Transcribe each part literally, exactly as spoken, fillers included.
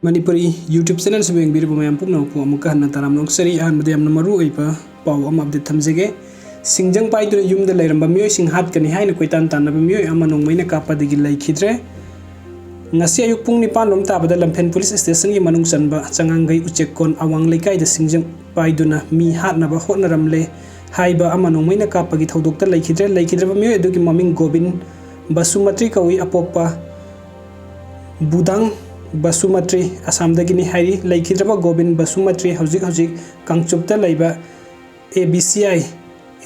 Manipuri YouTube ꯆꯦꯅꯦꯜꯁꯤꯕꯨ ꯌꯦꯡꯕꯤꯔꯤꯕ ꯃꯌꯥꯝ ꯄꯨꯝꯅꯃꯛꯄꯨ ꯑꯃꯨꯛꯀ ꯍꯟꯅ ꯇꯔꯥꯝꯅ ꯑꯣꯛꯆꯔꯤ꯫ ꯑꯍꯥꯟꯕꯗ ꯌꯥꯝꯅ ꯃꯔꯨ ꯑꯣꯏꯕ ꯄꯥꯎ ꯑꯃ ꯑꯞꯗꯦꯠ ꯊꯝꯖꯒꯦ꯫ ꯁꯤꯡꯖꯪ ꯄꯥꯏꯗꯨꯅ ꯌꯨꯝꯗ ꯂꯩꯔꯝꯕ ꯃꯤꯑꯣꯏꯁꯤꯡ ꯍꯥꯠꯀꯅꯤ ꯍꯥꯏꯅ ꯀꯣꯏꯇꯥꯟ ꯇꯥꯟꯅꯕ ꯃꯤꯑꯣꯏ ꯑꯃ ꯅꯣꯡꯃꯩꯅ ꯀꯥꯞꯄꯗꯒꯤ ꯂꯩꯈꯤꯗ꯭ꯔꯦ꯫ ꯉꯁꯤ ꯑꯌꯨꯛ ꯄꯨꯡ ꯅꯤꯄꯥꯟ ꯂꯣꯝ ꯇꯥꯕꯗ ꯂꯝꯐꯦꯟ ꯄꯨꯂꯤꯁ ꯁ꯭ꯇꯦꯁꯟꯒꯤ ꯃꯅꯨꯡ ꯆꯟꯕ ꯆꯉꯥꯡꯒꯩ ꯎꯆꯦꯛꯀꯣꯟ ꯑꯋꯥꯡ ꯂꯩꯀꯥꯏꯗ ꯁꯤꯡꯖꯪ ꯄꯥꯏꯗꯨꯅ ꯃꯤ ꯍꯥꯠꯅꯕ ꯍꯣꯠꯅꯔꯝꯂꯦ ꯍꯥꯏꯕ ꯑꯃ ꯅꯣꯡꯃꯩꯅ ꯀꯥꯞꯄꯒꯤ ꯊꯧꯗꯣꯛꯇ ꯂꯩꯈꯤꯗ꯭ꯔꯦ꯫ ꯂꯩꯈꯤꯗ꯭ꯔꯕ ꯃꯤꯑꯣꯏ ꯑꯗꯨꯒꯤ ꯃꯃꯤꯡ ꯒꯣꯕꯤꯟ ꯕꯁꯨꯃꯇ꯭ꯔꯤ ꯀꯧꯏ꯫ ꯑꯄꯣꯛꯄ ꯕꯨꯗꯥꯡ ꯕꯁꯨꯃꯇ꯭ꯔꯤ, ꯑꯁꯥꯝꯗꯒꯤꯅꯤ ꯍꯥꯏꯔꯤ꯫ ꯂꯩꯈꯤꯗ꯭ꯔꯕ ꯒꯣꯕꯤꯟ ꯕꯁꯨꯃꯇ꯭ꯔꯤ ꯍꯧꯖꯤꯛ ꯍꯧꯖꯤꯛ ꯀꯥꯡꯆꯨꯞꯇ ꯂꯩꯕ A B C I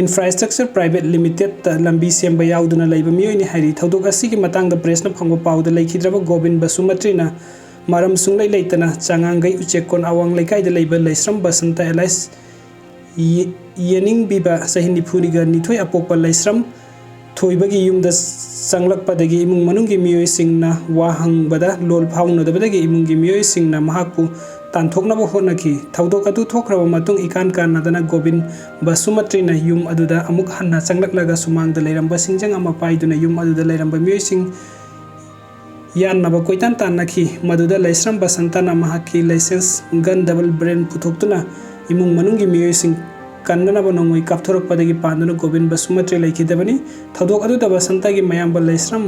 Infrastructure Private Limited ꯇ ꯂꯝꯕꯤ ꯁꯦꯝꯕ ꯌꯥꯎꯗꯨꯅ ꯂꯩꯕ ꯃꯤꯑꯣꯏꯅꯤ ꯍꯥꯏꯔꯤ꯫ ꯊꯧꯗꯣꯛ ꯑꯁꯤꯒꯤ ꯃꯇꯥꯡꯗ ꯄ꯭ꯔꯦꯁꯅ ꯐꯪꯕ ꯄꯥꯎꯗ ꯂꯩꯈꯤꯗ꯭ꯔꯕ ꯒꯣꯕꯤꯟ ꯕꯁꯨꯃꯇ꯭ꯔꯤꯅ ꯃꯔꯝ ꯁꯨꯡꯂꯩ ꯂꯩꯇꯅ ꯆꯉꯥꯡꯒꯩ ꯎꯆꯦꯛꯀꯣꯟ ꯑꯋꯥꯡ ꯂꯩꯀꯥꯏꯗ ꯂꯩꯕ ꯂꯩꯁ꯭ꯔꯝ ꯕꯁꯟꯇ alias ꯌꯦ-, ꯌꯦꯅꯤꯡꯕꯤꯕ ꯆꯍꯤ ꯅꯤꯐꯨꯒ ꯅꯤꯊꯣꯏ ꯑꯄꯣꯛꯄ ꯂꯩꯁ꯭ꯔꯝ ꯊꯣꯏꯕꯒꯤ ꯌꯨꯝꯗ ꯆꯪꯂꯛꯄꯗꯒꯤ ꯏꯃꯨꯡ ꯃꯅꯨꯡꯒꯤ ꯃꯤꯑꯣꯏꯁꯤꯡꯅ ꯋꯥ ꯍꯪꯕꯗ ꯂꯣꯜ ꯐꯥꯎꯅꯗꯕꯗꯒꯤ ꯏꯃꯨꯡꯒꯤ ꯃꯤꯑꯣꯏꯁꯤꯡꯅ ꯃꯍꯥꯛꯄꯨ ꯇꯥꯟꯊꯣꯛꯅꯕ ꯍꯣꯠꯅꯈꯤ꯫ ꯊꯧꯗꯣꯛ ꯑꯗꯨ ꯊꯣꯛꯈ꯭ꯔꯕ ꯃꯇꯨꯡ ꯏꯀꯥꯟ ꯀꯥꯟꯅꯗꯅ ꯒꯣꯕꯤꯟ ꯕꯁꯨꯃꯇ꯭ꯔꯤꯅ ꯌꯨꯝ ꯑꯗꯨꯗ ꯑꯃꯨꯛ ꯍꯟꯅ ꯆꯪꯂꯛꯂꯒ ꯁꯨꯃꯥꯡꯗ ꯂꯩꯔꯝꯕ ꯁꯤꯡꯖꯪ ꯑꯃ ꯄꯥꯏꯗꯨꯅ ꯌꯨꯝ ꯑꯗꯨꯗ ꯂꯩꯔꯝꯕ ꯃꯤꯑꯣꯏꯁꯤꯡ ꯌꯥꯟꯅꯕ ꯀꯣꯏꯇꯥꯟ ꯇꯥꯟꯅꯈꯤ꯫ ꯃꯗꯨꯗ ꯂꯩꯁ꯭ꯔꯝ ꯕꯁꯟꯇꯅ ꯃꯍꯥꯛꯀꯤ license gun double barrel ꯄꯨꯊꯣꯛꯇꯨꯅ ꯏꯃꯨꯡ ꯃꯅꯨꯡꯒꯤ ꯃꯤꯑꯣꯏꯁꯤꯡ ꯀꯟꯅꯅꯕ ꯅꯣꯡꯃꯩ ꯀꯥꯞꯊꯣꯔꯛꯄꯗꯒꯤ ꯄꯥꯟꯗꯨꯅ ꯒꯣꯕꯤꯟ ꯕꯁꯨꯃꯇ꯭ꯔꯤ ꯂꯩꯈꯤꯗꯕꯅꯤ꯫ ꯊꯧꯗꯣꯛ ꯑꯗꯨꯗ ꯕꯁꯟꯇꯒꯤ ꯃꯌꯥꯝꯕ ꯂꯩꯁ꯭ꯔꯝ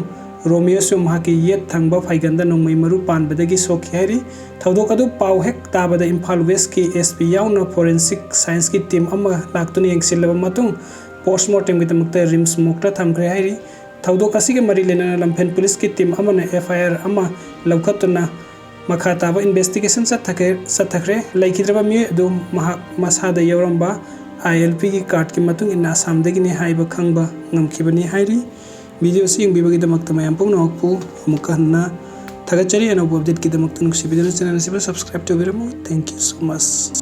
ꯔꯣꯃꯤꯌꯣꯁꯨ ꯃꯍꯥꯛꯀꯤ ꯌꯦꯠ ꯊꯪꯕ ꯐꯥꯏꯒꯟꯗ ꯅꯣꯡꯃꯩ ꯃꯔꯨ ꯄꯥꯟꯕꯗꯒꯤ ꯁꯣꯛꯈꯤ ꯍꯥꯏꯔꯤ꯫ ꯊꯧꯗꯣꯛ ꯑꯗꯨ ꯄꯥꯎ ꯍꯦꯛ ꯇꯥꯕꯗ ꯏꯝꯐꯥꯜ West ꯀꯤ S P ꯌꯥꯎꯅ forensic science ꯀꯤ team ꯑꯃ ꯂꯥꯛꯇꯨꯅ ꯌꯦꯡꯁꯤꯜꯂꯕ ꯃꯇꯨꯡ post mortem ꯒꯤꯗꯃꯛꯇ RIMS morgue ꯇ ꯊꯝꯈ꯭ꯔꯦ ꯍꯥꯏꯔꯤ꯫ ꯊꯧꯗꯣꯛ ꯑꯁꯤꯒ ꯃꯔꯤ ꯂꯩꯅꯅ ꯂꯝꯐꯦꯜ ꯄꯨꯂꯤꯁꯀꯤ team ꯑꯃꯅ F I R ꯑꯃ ꯂꯧꯈꯠꯇꯨꯅ ꯃꯈꯥ ꯇꯥꯕ investigation ꯆꯠꯊꯈ꯭ꯔꯦ, ꯆꯠꯊꯈ꯭ꯔꯦ꯫ ꯂꯩꯈꯤꯗ꯭ꯔꯕ ꯃꯤꯑꯣꯏ ꯑꯗꯨ ꯃꯍꯥꯛ ꯃꯁꯥꯗ ꯌꯥꯎꯔꯝꯕ I L P ꯒꯤ card ꯀꯤ ꯃꯇꯨꯡ ꯏꯟꯅ ꯑꯁꯥꯝꯗꯒꯤꯅꯤ ꯍꯥꯏꯕ ꯈꯪꯕ ꯉꯝꯈꯤꯕꯅꯤ ꯍꯥꯏꯔꯤ꯫ Video ꯑꯁꯤ ꯌꯦꯡꯕꯤꯕꯒꯤꯗꯃꯛꯇ ꯃꯌꯥꯝ ꯄꯨꯝꯅꯃꯛꯄꯨ ꯑꯃꯨꯛꯀ ꯍꯟꯅ ꯊꯥꯒꯠꯆꯔꯤ꯫ ꯑꯅꯧꯕ update ꯀꯤꯗꯃꯛꯇ ꯅꯨꯡꯁꯤꯕꯤꯗꯨꯅ channel ꯑꯁꯤꯕꯨ subscribe ꯇꯧꯕꯤꯔꯝꯃꯨ꯫ Thank you so much꯫